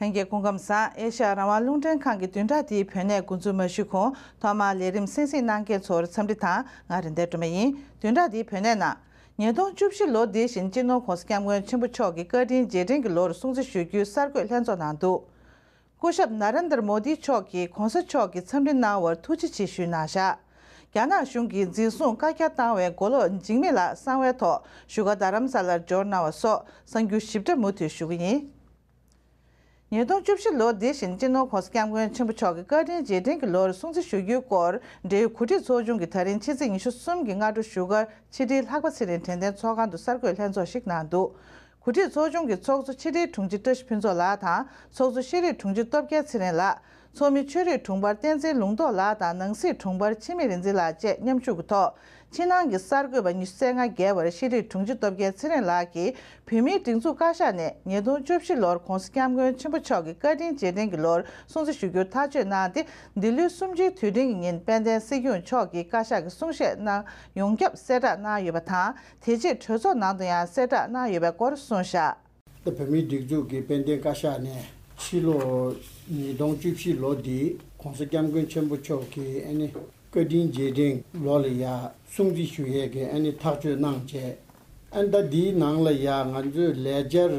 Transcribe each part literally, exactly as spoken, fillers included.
ལྷན་རྒྱས་སྐུ་ཁམས་བཟང་། ཨེ་ཤ་ཡ་རང་དབང་རླུང་འཕྲིན་ཁང་གི་བདུན་ཕྲག་འདིའི་བོད་གནས་འགོ་འཛུགས་མ་ཞུས་གོང་ཐོག་མར་ལས་རིམ་གསན་གཟིགས་གནང་མཁན་ཚོར་འཚམས་འདྲི་དང་། ང་རེད་མདའ་སྒྲོལ་མ་ཡིན། བདུན་ཕྲག་འདིའི་བོད་གནས་ནང་། ཉིས་སྟོང་བཅུ་བཞི་ལོ་འདི་བཞིན་སྤྱི་ནོར་༸གོང་ས་༸སྐྱབས་མགོན་ཆེན་པོ་མཆོག་གི་བཀའ་དྲིན་རྗེས་དྲན་གྱི་ལོར་སྲུང་བརྩི་ཞུ་རྒྱུའི་གསར་འགོད་ལྷན་ཚོགས་གནང་འདུག་སྐུ་ཞབས་ན་རེན་དར་མོ་དི་མཆོག་གིས་༸གོང་ས་མཆོག་གི་འཚམས་འདྲི་གནང་བར་ཐུགས་རྗེ་ཆེ་ཞུས་གནང་བཞག་རྒྱ་ནག་གཞུང་གིས་འཛིན་བཟུང་བཀའ་རྒྱ་བཏང་བའི་མགོ་ལོག་འཇིགས་མེད་ལགས་གསང་བའི་ཐོག་བཞུགས་སྒར་རྡ་རམ་ས་ལར་འབྱོར་གནང་བ་སོགས་གསར་འགྱུར་ཞིབ་ཕྲ་མུ་མཐུད་ཞུ་གི་ཡིན། ཉིས་སྟོང་བཅུ་བཞི་ལོ་འདི་བཞིན་སྤྱི་ནོར་༸གོང་ས་༸སྐྱབས་མགོན་ཆེན་པོ་མཆོག་གི་བཀའ་དྲིན་རྗེས་དྲན་གྱི་ལོར་སྲུང་བརྩི་ཞུ་རྒྱུའི་སྐོར་འབྲེལ་ཡོད་གོ་སྒྲིག་ཚོགས་ཆུང་གིས་ད་རིང་ཕྱི་ཚེས་ཉི་ཤུ་གསུམ་གྱི་སྔ་དྲོ་བཞུགས་སྒར་ཕྱི་དྲིལ་ལྷག་པ་ཚེ་རིང་དྲན་རྟེན་ཚོགས་ཁང་དུ་གསར་འགོད་ལྷན་ཚོགས་ཤིག་གནང་འདུག་གོ་སྒྲིག་ཚོགས་ཆུང་གི་ཚོགས་གཙོ་ཕྱི་དྲིལ་དྲུང་ཆེ་བཀྲ་ཤིས་ཕུན་ཚོགས་ལགས་དང་ཚོགས་གཙོ་ཤེས་རིག་དྲུང་ཆེ་སྟོབས་རྒྱལ་ཚེ་རིང་ལགས། ཚོགས་མི་ཆོས་རིག་དྲུང་འཕར་བསྟན་འཛིན་ལུང་རྟོགས་ལགས་དང་ནང་སྲིད་དྲུང་འཕར་འཆི་མེད་རིག་འཛིན་ལགས་བཅས་མཉམ་ཞུགས་ཀྱི་ཐོག་ཕྱི་ནང་གི་གསར་འགོད་པ་ཉི་ཤུ་རྩ་ལྔ་བརྒལ་བར་ཤེས་རིག་དྲུང་ཆེ་སྟོབས་རྒྱལ་ཚེ་རིང་ལགས་ཀྱིས་བོད་མིའི་སྒྲིག་འཛུགས་བཀའ་ཤག་ནས་ཉིས་སྟོང་བཅུ་བཞི་ལོར་༸གོང་ས་༸སྐྱབས་མགོན་ཆེན་པོ་མཆོག་གི་བཀའ་དྲིན་རྗེས་དྲན་གྱི་ལོར་སྲུང་བརྩི་ཞུ་རྒྱུར་ཐག་གཅོད་གནང་སྟེ། འདི་ལོའི་གསུམ་བཅུའི་དུས་དྲན་གྱི་ཉིན་དཔལ་ལྡན་སྲིད་སྐྱོང་མཆོག་གིས་བཀའ་ཤག་གི་གསུང་བཤད་གནང་ཡོངས་ཁྱབ་གསལ་བསྒྲགས་གནང་ཡོད་པ་དང་། དེ་རྗེས་གྲོས་ཚོགས་ནང་དུ་ཡང་གསལ་བསྒྲགས་གནང་ཡོད་པའི་སྐོར་གསུངས་བཞག་ད་བོད་མིའི་སྒྲིག་འཛུགས་ཀྱི་དཔལ་ལྡན་བཀའ་ཤག་ནས་ཕྱི་ལོ་ཉིས་སྟོང་བཅུ་བཞི་ལོ་འདིའི་༸གོང་ས་༸སྐྱབས་མགོན་ཆེན་པོ་མཆོག་གི་ཨ་ནི་བཀའ་དྲིན་རྗེས་དྲན་ལོ་ལ་ཡ་སྲུང་བརྩི་ཞུ་ཡས་ཀྱི་ཨ་ནི་ཐག་གཅོད་གནང་བྱས། ཨ་ནི་ད་འདིའི་ནང་ལ་ཡ་ང་ཚོས་ལས་འཆར་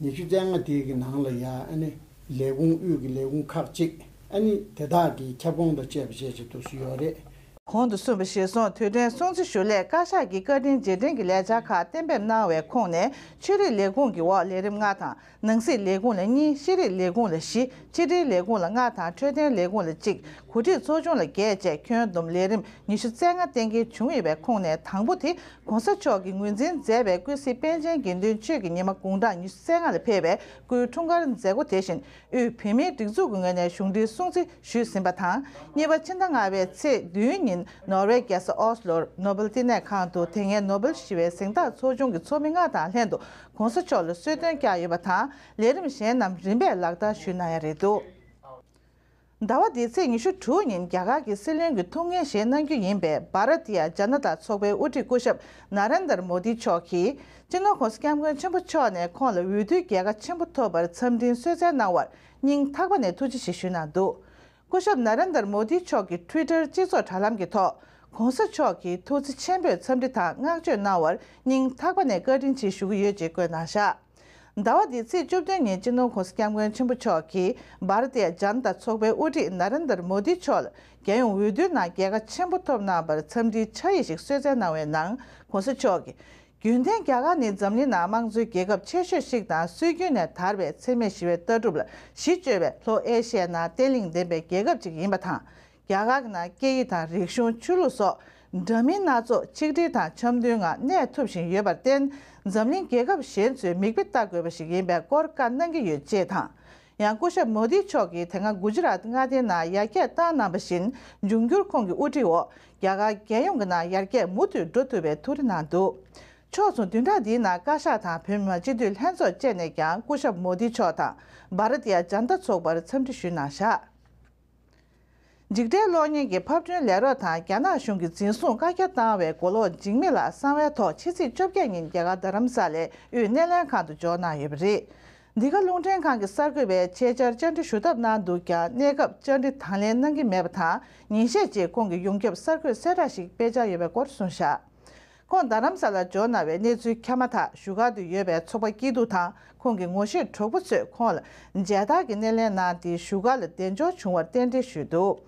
ཉི་ཤུ་རྩ་ལྔ་དེ་གི་ནང་ལ་ཡ་ཨ་ནི་ལས་ཁུངས་དབུས་ཀྱི་ལས་ཁུངས་ཁག་ཅིག་ཨ་ནི་དེ་དག་གི་ཁྱབ་ཁོངས་དང་བཅས་པ་བཅས་ཀྱི་འདུག་སེ་ཡོད་རེད། གོང་དུ་གསུངས་པ་གཞིར་བཟུང་དུས་དྲན་སྲུང་བརྩི་ཞུ་སླད་བཀའ་ཤག་གིས་བཀའ་དྲིན་རྗེས་དྲན་གྱི་ལས་འཆར་ཁག་གཏན་འབེབས་གནང་བའི་ཁོངས་ནས་ཆོས་རིག་ལས་ཁུངས་ཀྱི་འོག་ལས་རིམ་ལྔ་དང་། ནང་སྲིད་ལས་ཁུངས་ལ་གཉིས། ཤེས་རིག་ལས་ཁུངས་ལ་བཞི། ཕྱི་དྲིལ་ལས་ཁུངས་ལ་ལྔ་དང་འཕྲོད་བསྟེན་ལས་ཁུངས་ལ་གཅིག་གོ་སྒྲིག་ཚོགས་ཆུང་ལ་བརྒྱད་བཅས་ཁྱོན་བསྡོམས་ལས་རིམ་ཉི་ཤུ་རྩ་ལྔ་གཏན་འཁེལ་བྱུང་ཡོད་པའི་ཁོངས་ནས་དང་པོ་དེ་༸གོང་ས་མཆོག་གིས་ངོས་འཛིན་མཛད་པའི་ཀུན་གཟིགས་པཎ་ཆེན་དགེ་འདུན་ཆོས་ཀྱི་ཉི་མ་དགུང་གྲངས་ཉི་ཤུ་རྩ་ལྔ་ལ་ཕེབས་པའི་སྐུའི་འཁྲུངས་སྐར་མཛད་སྒོ་དེ་བཞིན་དབུས་བོད་མིའི་སྒྲིག་འཛུགས་ཀྱི་ངོས་ནས་གཞུང་འབྲེལ་སྲུང་བརྩི་ཞུས་ཟིན་པ་དང་། གཉིས་པ་ཕྱི་ཟླ་ལྔ་པའི་ཚེས་བདུན་ཉིན་ནོར་ཝེ་རྒྱལ་ས་ཨོ་སི་ལོར་ནོ་སྦེལ་བསྟི་གནས་ཁང་དུ་དེ་སྔའི་ནོ་སྦེལ་ཞི་བའི་གཟེངས་རྟགས་ཚོགས་ཆུང་གི་ཚོགས་མི་ལྔ་དང་ལྷན་དུ་༸གོང་ས་མཆོག་ལ་གསོལ་སྟོན་བསྐྱངས་ཡོད་པ་དང་། ལས་རིམ་གཞན་རྣམས་རིམ་པས་ལག་བསྟར་ཞུས་གནང་ཡ་རེད་འདུག་ཟླ་བ་འདིའི་ཚེས་ཉི་ཤུ་དྲུག་ཉིན་རྒྱ་གར་གྱི་སྲིད་བློན་གྱི་ཐུགས་འགན་བཞེས་གནང་རྒྱུ་ཡིན་པའི་བྷ་ར་ཏི་ཡ་ཇཱ་ན་ཏཱ་ཚོགས་པའི་དབུ་ཁྲིད་སྐུ་ཞབས་ན་རེན་དར་མོ་དི་མཆོག་གིས་སྤྱི་ནོར་༸གོང་ས་༸སྐྱབས་མགོན་ཆེན་པོ་མཆོག་ནས་ཁོང་ལ་འོས་བསྡུའི་རྒྱལ་ཁ་ཆེན་པོ་ཐོབ་པར་འཚམས་འཕྲིན་གསོལ་སྩལ་གནང་བར་སྙིང་ཐག་པ་ནས་ཐུགས་རྗེ་ཆེ་ཞུས་གནང་འདུག་སྐུ་ཞབས་ན་རེན་དར་མོ་དི་མཆོག་གིས་ཊུའི་ཊར་སྤྱི་ཚོགས་དྲ་ལམ་གྱི་ཐོག་༸གོང་ས་མཆོག་གིས་ཐུགས་རྗེ་ཆེན་པོས་འཚམས་འདྲི་དང་བསྔགས་བརྗོད་གནང་བར་སྙིང་ཐག་པ་ནས་བཀའ་དྲིན་ཆེ་ཞུ་གི་ཡོད་ཅེས་བཀོད་གནང་བཞག་ཟླ་བ་འདིའི་ཚེས་བཅུ་བདུན་ཉིན་སྤྱི་ནོར་༸གོང་ས་༸སྐྱབས་མགོན་ཆེན་པོ་མཆོག་གིས་བྷ་ར་ཏི་ཡ་ཇཱ་ན་ཏཱ་ཚོགས་པའི་དབུ་ཁྲིད་ན་རེན་དར་མོ་དི་མཆོག་ལ་རྒྱལ་ཡོངས་འོས་བསྡུའི་ནང་རྒྱལ་ཁ་ཆེན་པོ་ཐོབ་གནང་བར་འཚམས་འདྲིའི་ཕྱག་ཡིག་ཞིག་གསོལ་སྩལ་གནང་བའི་ནང་༸གོང་ས་མཆོག་གིས། རྒྱུན་ལྡན་རྒྱ་གར་ནི་འཛམ་གླིང་ནང་དམངས་གཙོའི་རྒྱལ་ཁབ་ཆེ་ཤོས་ཤིག་དང་སྲོལ་རྒྱུན་ནས་དར་བའི་འཚེ་མེད་ཞི་བའི་ལྟ་གྲུབ་ལ་གཞི་བཅོལ་བའི་ལྷོ་ཨེ་ཤི་ཡའི་ནང་བརྟན་ལྷིང་ལྡན་པའི་རྒྱལ་ཁབ་ཅིག་ཡིན་པ་དང་། རྒྱ་གར་གྱི་ནང་སྐད་ཡིག་དང་རིག་གཞུང་ཆོས་ལུགས་སོགས་འདྲ་མིན་སྣ་ཚོགས་ཆིག་སྒྲིལ་དང་འཆམ་མཐུན་ངང་གནས་ཐུབ་བཞིན་ཡོད་པར་བརྟེན། འཛམ་གླིང་རྒྱལ་ཁབ་གཞན་ཚོས་མིག་དཔེ་ལྟ་དགོས་པ་ཞིག་ཡིན་པའི་སྐོར་བཀའ་གནང་གི་ཡོད་ཅེས་དང་། ཡང་སྐུ་ཞབས་མོ་དི་མཆོག་གིས་དེ་སྔ་གུ་ཇི་རཱཏ་མངའ་སྡེའི་ནང་ཡར་རྒྱས་བཏང་གནང་བ་བཞིན། འབྱུང་འགྱུར་ཁོང་གི་དབུ་ཁྲིད་འོག་རྒྱ་གར་རྒྱལ་ཡོངས་ཀྱི་ནང་ཡར་རྒྱས་མུ་མཐུད་འགྲོ་ཐུབ་པའི་ཐུགས་རེ་གནང་འདུག་ཕྱོགས་མཚུངས་བདུན་ཕྲག་འདིའི་ནང་བཀའ་ཤག་དང་བོད་མི་མང་སྤྱི་འཐུས་ལྷན་ཚོགས་བཅས་ནས་ཀྱང་སྐུ་ཞབས་མོ་དི་མཆོག་དང་བྷ་ར་ཏི་ཡ་ཇཱ་ན་ཏཱ་ཚོགས་པར་འཚམས་འདྲི་ཞུས་གནང་བཞག་འཇིགས་བྲལ་གློག་བརྙན་གྱི་ཕབ་སྐྲུན་ལས་རོགས་དང་རྒྱ་ནག་གཞུང་གིས་འཛིན་བཟུང་བཀའ་རྒྱ་བཏང་བའི་མགོ་ལོག་འཇིགས་མེད་ལགས་གསང་བའི་ཐོག་ཕྱི་ཚེས་བཅོ་བརྒྱད་ཉིན་རྒྱ་གར་རྡ་རམ་ས་ལའི་དབུས་སྣེ་ལེན་ཁང་དུ་འབྱོར་གནང་ཡོད་པ་རེད། འདི་ག་རླུང་འཕྲིན་ཁང་གི་གསར་འགོད་པས་ཆེད་བཅར་བཅར་འདྲི་ཞུ་ཐབས་གནང་འདུག་ཀྱང་གནས་སྐབས་བཅར་འདྲི་དང་ལེན་གནང་གི་མེད་པ་དང་ཉིན་ཤས་རྗེས་ཁོང་གིས་ཡོངས་ཁྱབ་གསར་འགོད་གསལ་བསྒྲགས་ཤིག་སྤེལ་འཆར་ཡོད་པའི་སྐོར་གསུངས་བཞག་ཁོང་རྡ་རམ་ས་ལར་འབྱོར་གནང་བའི་གནས་ཚུལ་ཁྱབ་མ་ཐག་བཞུགས་སྒར་དུ་ཡོད་པའི་ཚོགས་པ་སྐྱིད་སྡུག་དང་ཁོང་གི་ངོ་ཤེས་གྲོགས་པོ་ཚོས་ཁོང་ལ་མཇལ་དར་གྱི་སྣེ་ལེན་གནང་སྟེ་བཞུགས་སྒར་ལ་གདན་འབྱོར་བྱུང་བར་རྟེན་འབྲེལ་ཞུས་འདུག་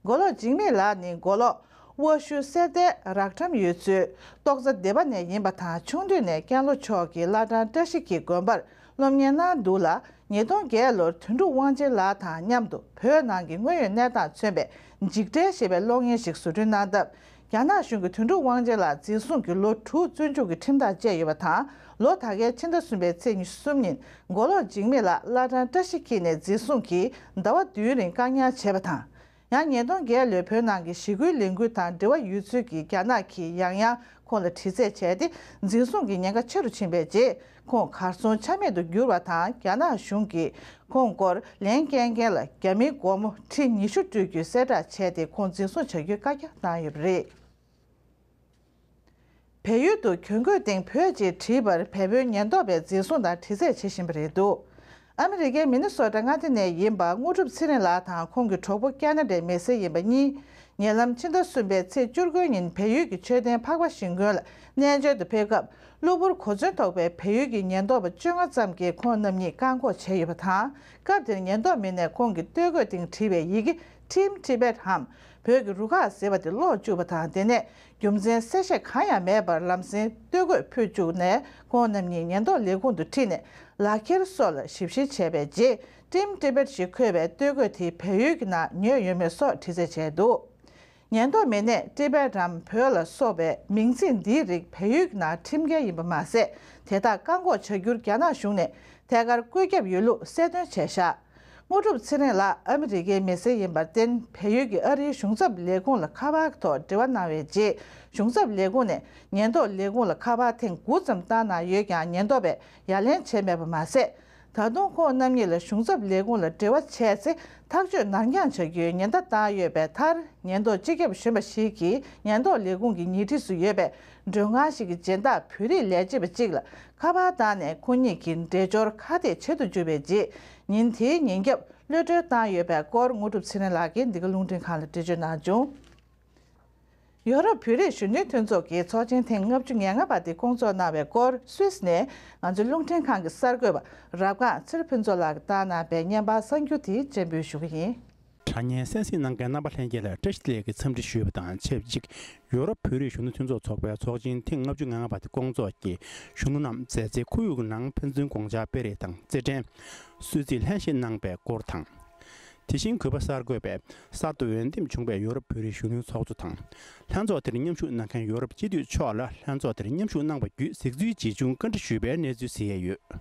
མགོ་ལོག་འཇིགས་མེད་ལགས་ནི་མགོ་ལོག་དབའ་ཤུལ་གསེར་རྟའི་རགས་ཁྲོམ་ཡོད་ཚུལ་ཏོག་ཙ་སྡེ་པ་ནས་ཡིན་པ་དང་ཆུང་དུས་ནས་ཀན་ལྷོ་ཕྱོགས་ཀྱི་བླ་བྲང་བཀྲ་ཤིས་འཁྱིལ་དགོན་པར་སློབ་གཉེར་གནང་འདུག་ལ། ཉིས་སྟོང་བརྒྱད་ལོར་དོན་གྲུབ་དབང་ཆེན་ལགས་དང་མཉམ་དུ་བོད་ནང་གི་དངོས་ཡོད་གནས་སྟངས་མཚོན་པའི་འཇིགས་བྲལ་ཞེས་པའི་གློག་བརྙན་ཞིག་བཟོ་སྐྲུན་གནང་སྟབས། རྒྱ་ནག་གཞུང་གིས་དོན་གྲུབ་དབང་ཆེན་ལགས་འཛིན་བཟུང་གིས་ལོ་དྲུག་བཙོན་འཇུག་གི་ཁྲིམས་ཐག་བཅད་ཡོད་པ་དང་། ལོ་ད་གའི་ཕྱི་ཟླ་གསུམ་པའི་ཚེས་ཉི་ཤུ་གསུམ་ཉིན་མགོ་ལོག་འཇིགས་མེད་ལགས་བླ་བྲང་བཀྲ་ཤིས་འཁྱིལ་ནས་འཛིན་བཟུང་གིས་ཟླ་བ་བདུན་རིང་བཀག་ཉར་བྱས་པ་དང་། ཡང་ཉིས་སྟོང་བརྒྱད་ལོའི་བོད་ནང་གི་ཞི་རྒོལ་ལས་འགུལ་དང་འབྲེལ་བ་ཡོད་ཚུལ་གྱིས་རྒྱ་ནག་གིས་ཡང་ཡང་ཁོང་ལ་དྲི་རྩད་བྱས་ཏེ། འཛིན་བཟུང་གི་ཉེན་ཁ་ཆེ་རུ་ཕྱིན་པའི་རྗེས། ཁོང་གར་སོང་ཆ་མེད་དུ་གྱུར་བ་དང་། རྒྱ་ནག་གཞུང་གིས་ཁོང་སྐོར་ལན་བསྐྱལ་མཁན་ལ་རྒྱ་མིའི་སྒོར་མོ་ཁྲི་ཉི་ཤུ་སྤྲོད་རྒྱུའི་གསལ་བསྒྲགས་བྱས་ཏེ། ཁོང་འཛིན་བཟུང་བྱ་རྒྱུའི་བཀའ་རྒྱ་གནང་ཡོད་པ་རེད། བལ་ཡུལ་དུ་གྱོན་གོས་སྟེང་བོད་ཅེས་བྲིས་པར་བལ་པོའི་ཉེན་རྟོག་པས་འཛིན་བཟུང་དང་དྲི་རྩད་བྱེད་བཞིན་པ་རེད་འདུག་ཨ་མི་རི་ཀའི་མི་ནི་སོ་ཊ་མངའ་སྡེ་ནས་ཡིན་པ་དངོས་གྲུབ་ཚེ་རིང་ལགས་དང་ཁོང་གི་གྲོགས་པོ་ཁ་ན་ཌའི་མི་སེར་ཡིན་པ་གཉིས། ཉེ་ལམ་ཕྱི་ཟླ་གསུམ་པའི་ཚེས་བཅུ་དགུ་ཉིན་བལ་ཡུལ་གྱི་མཆོད་རྟེན་འཕགས་པ་ཤིང་ཀུན་ལ་རྣལ་འབྱོར་དུ་ཕེབས་སྐབས། གློ་བུར་གོ་མཚོན་ཐོགས་པའི་བལ་ཡུལ་གྱི་ཉེན་རྟོག་པ་བཅོ་ལྔ་ཙམ་གྱིས་ཁོང་རྣམ་གཉིས་བཀག་འགོག་བྱས་ཡོད་པ་དང་། སྐབས་དེར་ཉེན་རྟོག་མི་སྣས་ཁོང་གི་སྟོད་གོས་སྟེང་བྲིས་པའི་ཡི་གེ་Team Tibet འམ། བོད་ཀྱི་རུ་ཁག་ཟེར་བ་དེ་ཀློག་བཅུག་པ་དང་། དེ་ནས་རྒྱུ་མཚན་གསལ་བཤད་གང་ཡང་མེད་པར་ལམ་སེང་སྟོད་གོས་ཕུད་བཅུག་ནས། ཁོང་རྣམ་གཉིས་ཉེན་རྟོག་ལས་ཁུངས་དུ་ཁྲིད་ནས་ལག་འཁྱེར་སོགས་ལ་ཞིབ་བཤེར་བྱས་པའི་རྗེས། Team Tibet ཞེས་འཁོད་པའི་སྟོད་གོས་དེ་བལ་ཡུལ་གྱི་ནང་ཉོས་ཡོད་མེད་སོགས་དྲི་རྩད་བྱས་འདུག་ཉེན་རྟོག་མི་སྣས་ཊི་བེཊ་རམ་བོད་ལ་སོགས་པའི་མིང་ཚིག་འདིའི་རིགས་བལ་ཡུལ་གྱི་ནང་ཁྲིམས་འགལ་ཡིན་པ་མ་ཟད། དེ་དག་བཀག་འགོག་བྱ་རྒྱུར་རྒྱ་ནག་གཞུང་ནས་ཐད་ཀར་བཀོད་ཁྱབ་ཡོད་ལུགས་གསལ་སྟོན་བྱས་བཞག་དངོས་གྲུབ་ཚེ་རིང་ལགས་ཨ་མི་རི་ཀའི་མི་སེར་ཡིན་པར་བརྟེན། བལ་ཡུལ་གྱི་ཨ་རིའི་གཞུང་ཚབ་ལས་ཁུངས་ལ་ཁ་པར་ཐོག་འབྲེལ་བ་གནང་བའི་རྗེས། གཞུང་ཚབ་ལས་ཁུངས་ནས་ཉེན་རྟོག་ལས་ཁུངས་ལ་ཁ་པར་ཐེངས་དགུ་ཙམ་བཏང་གནང་ཡོད་ཀྱང་། ཉེན་རྟོག་པས་ཡ་ལན་བྱས་མེད་པ་མ་ཟད། ད་དུང་ཁོང་རྣམ་གཉིས་ལ་གཞུང་ཚབ་ལས་ཁུངས་ལ་འབྲེལ་བ་བྱས་ཚེ། ཐག་གཅོད་ནར་འགྱངས་བྱ་རྒྱུའི་ཉེན་བརྡ་བཏང་ཡོད་པའི་མཐར། ཉེན་རྟོག་སྤྱི་ཁྱབ་གཞོན་པ་ཞིག་གིས་ཉེན་རྟོག་ལས་ཁུངས་ཀྱི་ཉེ་འཁྲིས་སུ་ཡོད་པའི་མགྲོན་ཁང་ཞིག་གི་སྦྱིན་བདག་བོད་རིགས་ལས་བྱེད་པ་གཅིག་ལ་ཁ་པར་བཏང་ནས། ཁོ་གཉིས་ཀྱི་འབྲེལ་སྦྱོར་ཁ་གཏད་བྱེད་དུ་འཇུག་པའི་རྗེས། ཉིན་དེའི་ཉིན་རྒྱབ་གློད་གྲོལ་བཏང་ཡོད་པའི་སྐོར། དངོས་གྲུབ་ཚེ་རིང་ལགས་ཀྱིས་འདི་ག་རླུང་འཕྲིན་ཁང་ལ་འགྲེལ་བརྗོད་གནང་བྱུང་། ཡོ་རོབ་བོད་རིགས་གཞོན་ནུའི་མཐུན་ཚོགས་ཀྱི་ཚོགས་ཆེན་ཐེངས་ལྔ་བཅུ་ང་ལྔ་པ་དེ་སྐོང་ཚོགས་གནང་བའི་སྐོར། སུད་སི་ནས་ང་ཚོའི་རླུང་འཕྲིན་ཁང་གི་གསར་འགོད་པ་རབ་སྒང་ཚེ་རིང་ཕུན་ཚོགས་ལགས་ཀྱིས་བཏང་གནང་བའི་བརྙན་པར་གསར་འགྱུར་དེ་སྤྱན་འབུལ་ཞུ་གི་ཡིན། དྲ་བརྙན་གསན་གཟིགས་གནང་མཁན་རྣམ་པ་ལྷན་རྒྱས་ལ་བཀྲ་ཤིས་བདེ་ལེགས་ཀྱི་འཚམས་འདྲི་ཞུས་པ་དང་ཆབས་ཅིག་ཡོ་རོབ་བོད་རིགས་གཞོན་ནུ་མཐུན་ཚོགས་ཚོགས་པའི་ཚོགས་ཆེན་ཐེངས་ལྔ་བཅུ་ང་ལྔ་པ་དེ་སྐོང་ཚོགས་ཀྱིས་གཞོན་ནུ་རྣམས་མཛའ་བརྩེའི་ཁོར་ཡུག་གི་ནང་ཕན་ཚུན་དགོངས་འཆར་སྤེལ་རེས་དང་རྩེད་འགྲན། གསོལ་ཚིགས་ལྷན་བཞེས་གནང་པའི་སྐོར་དང་། དེ་བཞིན་གུས་པ་གསར་འགོད་པས་གསར་དུ་འོས་འདེམས་བྱུང་བའི་ཡོ་རོབ་བོད་རིགས་གཞོན་ནུའི་ཚོགས་གཙོ་དང་། ལྷན་ཚོགས་དེར་མཉམ་ཞུགས་གནང་མཁན་ཡོ་རོབ་སྤྱི་འཐུས་མཆོག་ལ་ལྷན་ཚོགས་དེར་མཉམ་ཞུགས་གནང་བ་བརྒྱུད་གཟིགས་ཚུལ་ཇི་བྱུང་བཀའ་འདྲི་ཞུས་པའི་གནས་ཚུལ་གཟིགས་ཡས་ཡོད།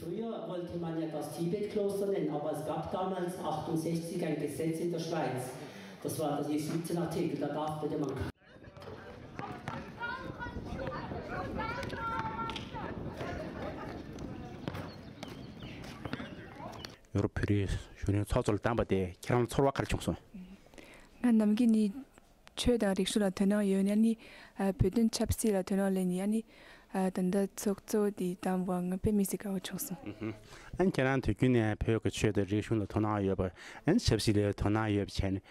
Früher wollte man ja das Tibet-Kloster nennen, aber es gab damals achtundsechzig ein Gesetz in der Schweiz. Das war das Jesuitenartikel, da darf, wurde man ཡོ་རོབ་བོད་རིགས་གཞོན་ནུའི་ཚོགས་གཙོ་ལ་བདམས་པ་དེ་ཁྱེད་རང་ཚོར་བ་ག་རེ་བྱུང་སོང་། ང་ནམ་རྒྱུན་ནས་ཆོས་དང་རིག་གཞུང་ལ་དོ་སྣང་ཡོད་ནས། ཨ་ནི་ཨ་བོད་དོན་ཆབ་སྲིད་ལ་དོ་སྣང་སླེབས་ནས། ཨ་ནི་ཨ་ད་ལྟ་ཚོགས་གཙོ་དེ་བདམས་པ་ང་དཔེ་མི་སྲིད་དགའ་བོ་བྱུང་སོང་། ཨ་ནི་ཁྱེད་རང་དུས་རྒྱུན་ནས་བོད་ཀྱི་ཆོས་དང་རིག་གཞུང་ལ་དོ་སྣང་ཡོད་པ། ཨ་ནི་ཆབ་སྲིད་ལ་དོ་སྣང་ཡོད་པ་བྱས་ནས་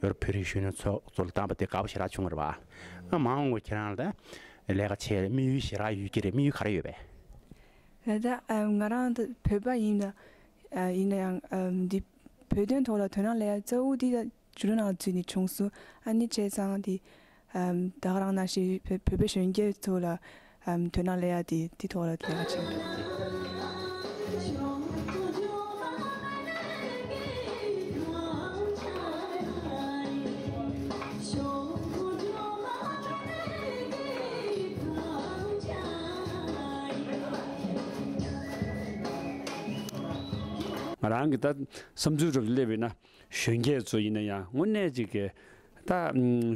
ཡོ་རོབ་བོད་རིགས་གཞོན་ནུ་ཚོགས་གཙོ་ལ་བདམས་པ་དེ་དགའ་བོ་ཞེ་དྲག་བྱུང་བ་རེད་པ། ཨ་མ་འོངས་པ་ཁྱེད་རང་ལ་ལས་ཀ་བྱེད་དམིགས་ཡུལ་ཞེ་དྲག་ཡོད་ཀྱི་རེད། དམིགས་ཡུལ་ག་རེ་ཡོད་པས། ད་ལྟ་ཨ་ང་རང་ད་བོད་པ་ཡིན་ན་ཨ་ཡིན་ན་ཡང་ཨ་འདི་བོད་དོན་ཐོག་ལ་དོ་སྣང་སླེབས་ཡ་གཙོ་བོ་འདི་ད་ཇུ་རུ་ནང་འཛུལ་ནས་བྱུང་སོང་། ཨ་ནི་བྱས་ཙང་དེ་ཨམ་ད་ག་རང་ནང་བཞིན་བོད་བོད་པའི་གཞོན་སྐྱེས་ཚོ་ལ་ཨམ་དོ་སྣང་སླེབས་ཡ་དེ་དེ་ཐོག་ལ་ལས་ཀ་བྱེད་ཀྱི་འདུག་ང་རང་གི་ད་བསམ་ཚུལ་རུ་སླེབས་ཡིན་ན། གཞོན་སྐྱེས་ཚོ་ཡིན་ན་ཡང་དངོས་གནས་ཅིག་གི་ད་ཨམ་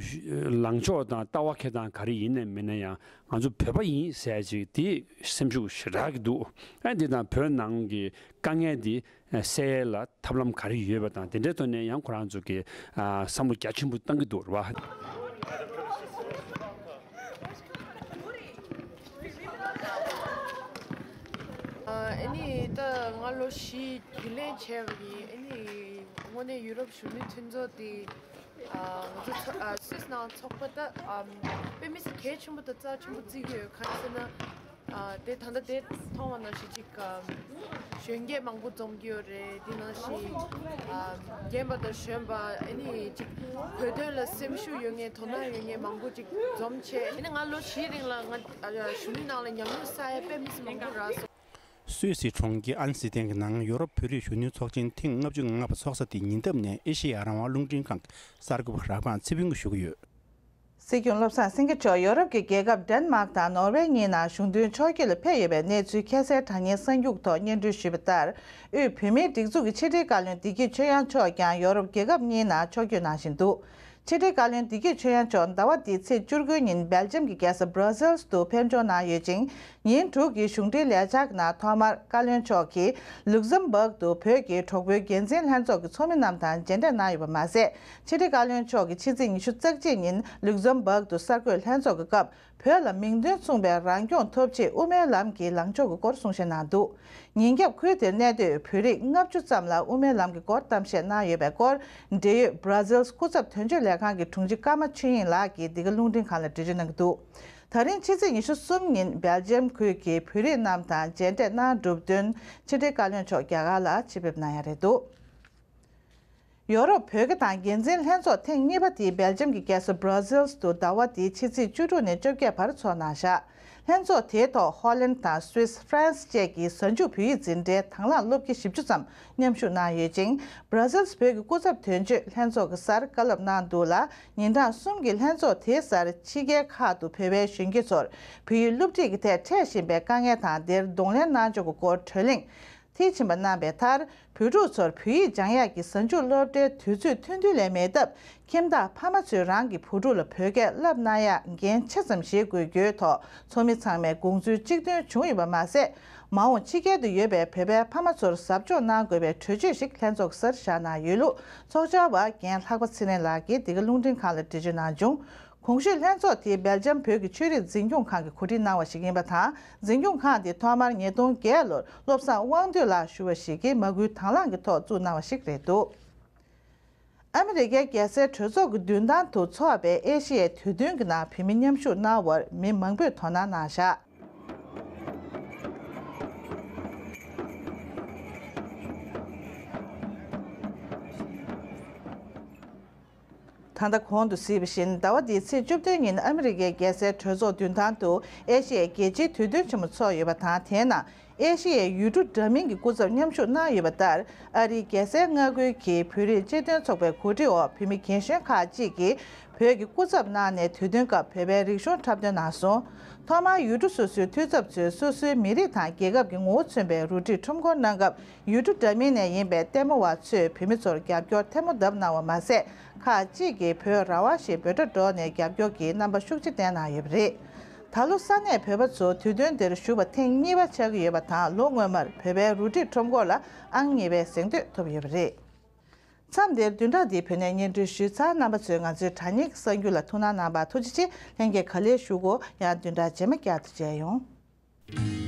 ལངས་ཕྱོགས་དང་ལྟ་བ་འཁྱེར་སྟངས་ག་རེ་ཡིན་ནའི་མིན་ན་ཡང་ང་ཚོ་བོད་པ་ཡིན་ཟེར་ཅིག་དེ་སེམས་ཤུགས་ཞེ་དྲག་གི་འདུག་ཨ་འདི་དང་བོད་ནང་གི་དཀའ་ངལ་འདི་སེལ་ཡས་ལ་ཐབས་ལམ་ག་རེ་ཡོད་པ་དང་དེ་འདྲའི་ཐོག་ནས་ཡང་ཁོ་རང་ཚོ་གི་ཨ་བསམ་བློ་རྒྱ་ཆེན་པོ་བཏང་གི་འདུག་རེད་པ། ཨ་ནི་ད་ང་ལོ་བཞི་རྒྱུན་ལས་བྱས་པ་ཡིན། ཨ་ནི་དངོས་གནས་ཡུ་རོབ་གཞོན་ནུའི་མཐུན་ཚོགས་དེ་ཨ་ང་ཚོ་ཚོ་ཨ་སུད་སི་ནང་ཚོགས་པ་ད་ཨམ་དཔེ་མི་སྲིད་གལ་ཆེན་པོ་དང་རྩ་ཆེན་པོ་བརྩི་གི་ཡོད། གང་ཡིན་ཟེར་ན་ཨ་དེ་ད་ལྟ་དེ་མཐོང་བ་ནང་བཞིན་ཅིག་ཨམ་གཞོན་སྐྱེས་མང་པོ་འཛོམས་ཀྱི་ཡོད་རེད། དེ་ནང་བཞིན་ཨམ་རྒན་པ་དང་གཞོན་པ་ཨ་ནི་ཅིག་བོད་དོན་ལ་སེམས་ཤུགས་ཡོད་མཁན་དོ་སྣང་ཡོད་མཁན་མང་པོ་ཅིག་འཛོམས་བྱས། ཨ་ནི་ང་ལོ་བཞིའི་རིང་ལ་ང་ཨ་གཞོན་ནུའི་ནང་ལ་ཉམས་མྱོང་བསགས་ཡ་དཔེ་མི་སྲིད་མང་པོ་རག་སོང་། སུད་སི་གྲོང་ཁྱེར་ཨན་སི་ཏན་གྱི་ནང་ཡོ་རོབ་བོད་རིགས་གཞོན་ནུའི་ཚོགས་ཆེན་ཐེངས་ལྔ་བཅུ་ང་ལྔ་པ་འཚོགས་ས་དེ་ཉེ་འདབས་ནས་ཨེ་ཤེ་ཡ་རང་དབང་རླུང་འཕྲིན་ཁང་གི་གསར་འགོད་པ་རབ་སྒང་ཚེ་ཕུན་གྱིས་ཞུ་གི་ཡོད། སྲིད་སྐྱོང་བློ་བཟང་སེང་གེ་མཆོག་ཡོ་རོབ་ཀྱི་རྒྱལ་ཁབ་ཌེན་མཱག་དང་ནོར་ཝེ་གཉིས་ནང་གཞུང་དོན་ཕྱོགས་བསྐྱོད་ལ་ཕེབས་ཡོད་པའི་གནས་ཚུལ་ཁ་གསལ་དྲ་བརྙན་གསར་འགྱུར་ཐོག་སྙན་སྒྲོན་ཞུས་པ་ལྟར། དབུས་བོད་མིའི་སྒྲིག་འཛུགས་ཀྱི་ཕྱི་དྲིལ་བཀའ་བློན་བདེ་སྐྱིད་ཆོས་དབྱངས་མཆོག་ཀྱང་ཡོ་རོབ་རྒྱལ་ཁབ་གཉིས་ནང་ཕྱོགས་བསྐྱོད་གནང་བཞིན་འདུག་ཕྱི་དྲིལ་བཀའ་བློན་བདེ་སྐྱིད་ཆོས་དབྱངས་མཆོག་ཟླ་བ་འདིའི་ཚེས་བཅུ་དགུ་ཉིན་སྦེལ་ཇམ་གྱི་རྒྱལ་ས་སྦྲ་སིལ་དུ་ཕེབས་འབྱོར་གནང་ཡོད་ཅིང་། ཉིན་དྲུག་གི་གཞུང་འབྲེལ་ལས་འཆར་གྱི་ནང་ཐོག་མར་བཀའ་བློན་མཆོག་གིས་ལུག་ཟམ་བྷག་ཏུ་བོད་ཀྱི་གྲོགས་པོའི་འགན་འཛིན་ལྷན་ཚོགས་ཀྱི་ཚོགས་མི་རྣམས་དང་མཇལ་འཕྲད་གནང་ཡོད་པ་མ་ཟད། ཕྱི་དྲིལ་བཀའ་བློན་མཆོག་གིས་ཕྱི་ཚེས་ཉི་ཤུ་རྩ་གཅིག་ཉིན་ལུག་ཟམ་བྷག་ཏུ་གསར་འགོད་ལྷན་ཚོགས་ཀྱི་སྐབས། བོད་ལ་མིང་དོན་མཚུངས་པའི་རང་སྐྱོང་ཐོབ་ཆེད་དབུ་མའི་ལམ་གྱི་ལངས་ཕྱོགས་ཀྱི་སྐོར་གསུང་བཤད་གནང་འདུག་ཉིན་རྒྱབ་ཁུལ་དེར་གནས་སྡོད་བོད་རིགས་ལྔ་བཅུ་ཙམ་ལ་དབུ་མའི་ལམ་གྱི་སྐོར་གཏམ་བཤད་གནང་ཡོད་པའི་སྐོར། འབྲེལ་ཡོད་སྦྲ་སིལ་སྐུ་ཚབ་དོན་གཅོད་ལས་ཁང་གི་དྲུང་ཆེ་ཀརྨ་ཆོས་དབྱིངས་ལགས་ཀྱིས་འདི་ག་རླུང་འཕྲིན་ཁང་ལ་འགྲེལ་བརྗོད་གནང་གི་འདུག་ད་རིང་ཕྱི་ཚེས་ཉི་ཤུ་གསུམ་ཉིན་སྦེལ་ཇམ་ཁུལ་གྱི་བོད་རིགས་རྣམས་དང་མཇལ་འཕྲད་གནང་གྲུབ་བསྟུན། ཕྱི་དྲིལ་བཀའ་བློན་མཆོག་རྒྱ་གར་ལ་ཆེད་ཕེབས་གནང་ཡ་རེད་འདུག་ཡོ་རོབ་བོད་སྐད་དང་འགན་འཛིན་ལྷན་ཚོགས་ཐེངས་གཉིས་པ་དེ་སྦེལ་ཇམ་གྱི་རྒྱལ་ས་སྦྲ་སིལ་དུ་ཟླ་བ་འདིའི་ཕྱི་ཚེས་བཅུ་དྲུག་ནས་བཅོ་བརྒྱད་བར་འཚོགས་གནང་བཞག་ལྷན་ཚོགས་དེའི་ཐོག་ཧོ་ལན་དང་སུད་སི། ཧྥ་རན་སི་བཅས་ཀྱི་གཟའ་མཇུག་བོད་ཡིག་འཛིན་གྲྭའི་དང་བླངས་སློབ་དགེ་བཞི་བཅུ་ཙམ་མཉམ་ཞུགས་གནང་ཡོད་ཅིང་། སྦྲ་སིལ་བོད་ཀྱི་སྐུ་ཚབ་དོན་གཅོད་ལྷན་ཚོགས་ཀྱི་སར་བཀའ་སློབ་གནང་འདུག་ལ། ཉིན་གྲངས་གསུམ་གྱི་ལྷན་ཚོགས་དེའི་སར་ཕྱི་རྒྱལ་ཁག་ཏུ་བོད་པའི་གཞོན་སྐྱེས་ཚོར་བོད་ཡིག་སློབ་ཁྲིད་ཀྱི་ཐད་འཕྲད་བཞིན་པའི་དཀའ་ངལ་དང་དེར་གདོང་ལེན་གནང་ཕྱོགས་ཀྱི་སྐོར་གྲོས་གླེང་། མཐིལ་ཕྱིན་པ་གནང་བའི་མཐར། བོད་ཕྲུག་ཚོར་བོད་ཡིག་སྦྱང་ཡག་གི་གཟའ་མཇུག་སློབ་གྲྭའི་དུས་ཚོད་ཐུང་ཐུང་ལས་མེད་སྟབས། ཁྱིམ་བདག་ཕ་མ་ཚོས་རང་གི་བུ་ཕྲུག་ལ་བོད་སྐད་བསླབ་གནང་ཡག་འགན་ཆེ་ཙམ་བཞེས་དགོས་རྒྱུའི་ཐོག་ཚོགས་མི་ཚང་མས་དགོངས་ཚུལ་གཅིག་མཐུན་བྱུང་ཡོད་པ་མ་ཟད། མ་འོངས་ཕྱི་རྒྱལ་དུ་ཡོད་པའི་བོད་པའི་ཕ་མ་ཚོར་གཟབ་འཇོག་གནང་དགོས་པའི་གྲོས་ཆོད་ཞིག་ལྷན་ཚོགས་སར་བཞག་གནང་ཡོད་ལུགས་ཚོགས་བཅར་བ་རྒན་ལྷག་པ་ཚེ་རིང་ལགས་ཀྱིས་འདི་ག་རླུང་འཕྲིན་ཁང་ལ་འགྲེལ་བརྗོད་གནང་བྱུང་། གོང་ཞུས་ལྷན་ཚོགས་དེ་སྦེལ་ཇམ་བོད་ཀྱི་ཆོས་རིག་འཛིན་སྐྱོང་ཁང་གིས་གོ་སྒྲིག་གནང་བ་ཞིག་ཡིན་པ་དང་། འཛིན་སྐྱོང་ཁང་དེ་ཐོག་མར་ཉིས་སྟོང་བརྒྱད་ལོར་བློ་བཟང་དབང་འདུས་ལགས་ཞུ་བ་ཞིག་གིས་མ་སྐུལ་དང་བླངས་ཀྱི་ཐོག་བཙུགས་གནང་བ་ཞིག་རེད་འདུག་ཨ་མི་རི་ཀའི་རྒྱལ་སའི་གྲོས་ཚོགས་ཀྱི་མདུན་ཐང་དུ་འཚོགས་པའི་ཨེ་ཤི་ཡའི་དུས་སྟོན་གྱི་ནང་བོད་མི་མཉམ་ཞུགས་གནང་བར་མི་མང་པོས་དོ་སྣང་གནང་བཞག་ད་ལྟ་གོང་དུ་གཟིགས་པ་བཞིན་ཟླ་བ་འདིའི་ཚེས་བཅུ་བདུན་ཉིན་ཨ་མི་རི་ཀའི་རྒྱལ་སའི་གྲོས་ཚོགས་མདུན་ཐང་དུ་ཨེ་ཤི་ཡའི་རྒྱལ་སྤྱིའི་དུས་སྟོན་ཆེན་མོ་འཚོགས་ཡོད་པ་དང་། དེའི་ནང་ཨེ་ཤི་ཡའི་ཡུལ་གྲུ་འདྲ་མིན་གྱི་སྐུ་ཚབ་མཉམ་ཞུགས་གནང་ཡོད་པ་ལྟར། ཨ་རིའི་རྒྱལ་སའི་མངའ་ཁུལ་གྱི་བོད་རིགས་སྤྱི་མཐུན་ཚོགས་པའི་གོ་སྒྲིག་འོག་བོད་མི་རྒན་གཞོན་ཁག་ཅིག་གིས་བོད་ཀྱི་སྐུ་ཚབ་གནང་ནས་དུས་སྟོན་སྐབས་བོད་པའི་རིག་གཞུང་འཁྲབ་སྟོན་གནང་སོང་། ཐོག་མར་ཡུལ་གྲུ་སོ་སོའི་འཐུས་ཚབ་ཚོས་སོ་སོའི་མི་རིགས་དང་རྒྱལ་ཁབ་ཀྱི་ངོ་བོ་མཚོན་པའི་རུ་སྒྲིག་ཁྲོམ་སྐོར་གནང་སྐབས། ཡུལ་གྲུ་འདྲ་མིན་ནས་ཡིན་པའི་ལྟད་མོ་བ་ཚོས་བོད་མི་ཚོར་རྒྱབ་སྐྱོར་ཐལ་མོ་བརྡབས་གནང་བ་མ་ཟད། ཁག་ཅིག་གིས་བོད་རང་དབང་ཞེས་འབོད་སྒྲ་སྒྲོག་ནས་རྒྱབ་སྐྱོར་གྱི་རྣམ་པ་ཤུགས་ཆེ་བསྟན་གནང་ཡོད་པ་རེད། ད་ལོ་ས་གནས་བོད་པ་ཚོ་དུས་སྟོན་འདིར་ཞུགས་པ་ཐེངས་གཉིས་པ་ཆགས་ཀྱི་ཡོད་པ་དང་། ལོ་སྔོན་མར་བོད་པའི་རུ་སྒྲིག་ཁྲོམ་སྐོར་ལ་ཨང་གཉིས་པའི་གཟེངས་བསྟོད་ཐོབ་ཡོད་པ་རེད། མཚམས་འདིར་བདུན་ཕྲག་འདིའི་བོད་གནས་སྙན་སྒྲོན་ཞུས་ཚར། རྣམ་པ་ཚོས་ང་ཚོའི་དྲ་བརྙན་གསར་འགྱུར་ལ་ཐུགས་སྣང་གནང་བར་ཐུགས་རྗེ་ཆེ། ལྷན་རྒྱས་ག་ལེར་བཞུགས་གོ། ཡང་བདུན་ཕྲག་རྗེས་མ་བསྐྱར་དུ་མཇལ་ཡོང་།